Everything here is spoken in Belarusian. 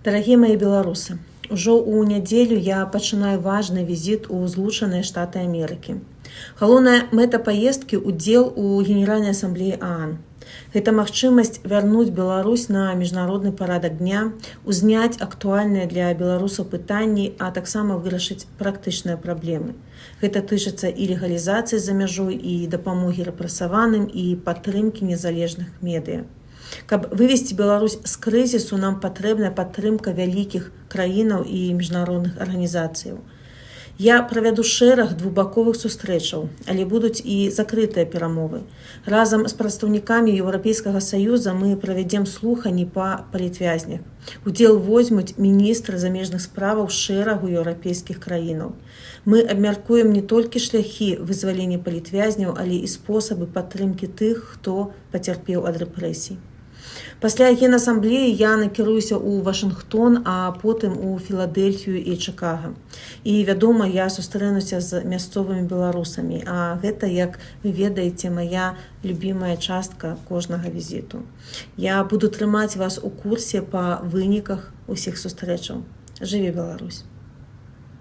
Дарагія мае беларусы, ужо ў нядзелю я пачынаю важны візіт у Злучаныя Штаты Амерыкі. Галоўная мэта паездкі — удзел у Генеральнай асамблеі ААН. Гэта магчымасць вярнуць Беларусь на міжнародны парадак дня, узняць актуальныя для беларусаў пытанні, а таксама вырашыць практычныя праблемы. Гэта тычыцца і легалізацыі за мяжой, і дапамогі рэпрэсаваным, і падтрымкі незалежных медыа. Каб вывесці Беларусь з крызісу, нам патрэбная падтрымка вялікіх краінаў і міжнародных арганізацыяў. Я правяду шэраг двухбаковых сустрэчаў, але будуць і закрытыя перамовы. Разам з прадстаўнікамі Еўрапейскага Саюза мы правядзем слуханні па палітвязнях. Удзел возьмуць міністры замежных справаў шэрагу еўрапейскіх краінаў. Мы абмяркуем не толькі шляхі вызвалення палітвязняў, але і спосабы падтрымкі тых, хто пацярпеў ад рэпрэсій. Пасля Генасамблеі я накіруюся ў Вашынгтон, а потым у Філадэльфію і Чыкага. І, вядома, я сустрэнуся з мясцовымі беларусамі, а гэта, як вы ведаеце, мая любімая частка кожнага візіту. Я буду трымаць вас у курсе па выніках усіх сустрэчаў. Жыве Беларусь!